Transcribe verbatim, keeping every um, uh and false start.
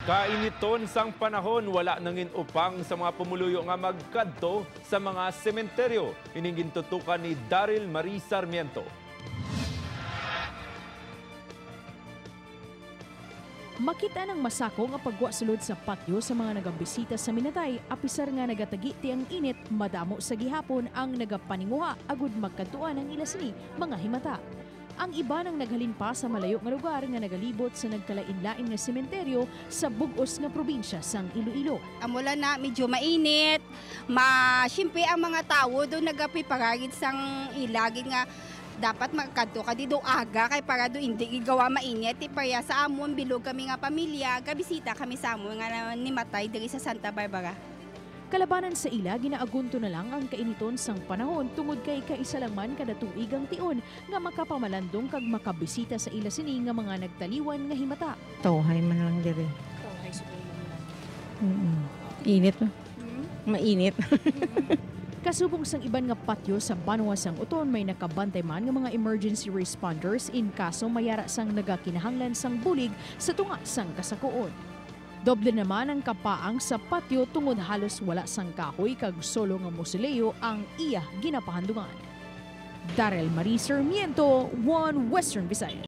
Kainiton sang panahon, wala nangin upang sa mga pumuluyo nga magkadto sa mga sementeryo. Ining gintutukan ni Daryl Marie Sarmiento. Makit-an ang masako nga pagwa sulod sa patyo sa mga nagabisita sa minatay, apisar nga nagatagi ti ang init, madamo sa gihapon ang nagapaninguha agud magkadtuan ang ila sini mga himata. Ang iban ang naghalin pa sa malayo nga lugar nga nagalibot sa nagkalain-lain nga sementeryo sa bug-os nga probinsya sang Iloilo. Amo lang na, medyo mainit. Ma, siyempre, ang mga tawo do nagapreparagid sang ila gid nga dapat makadto ka dito aga kay para do hindi gid gawa mainit. Ti pareha sa amon, bilog kami nga pamilya, gabisita kami sa amon nga na-, nimatay diri sa Santa Barbara. Kalabanan sa ila, ginaagunto na lang ang kainiton sang panahon tungod kay kaisa lang man kada tuig ang tion nga makapamalandong kag makabisita sa ila sini nga mga nagtaliwan nga himata. Tawhay man lang diri. Tawhay siguro man lang. Mm. Init, no? Hmm? Mainit. Kasubong sang iban nga patyo sa banwa sang Oton, may nakabantay man nga mga emergency responders in kaso may ara sang nagakinahanglan sang bulig sa tunga sang kasakoon. Doble naman ang kapaang sa patyo tungod halos wala sang kahoy kag solo nga mausoleo ang iya ginapahandungan. Daryl Marie Sarmiento, One Western Visayas.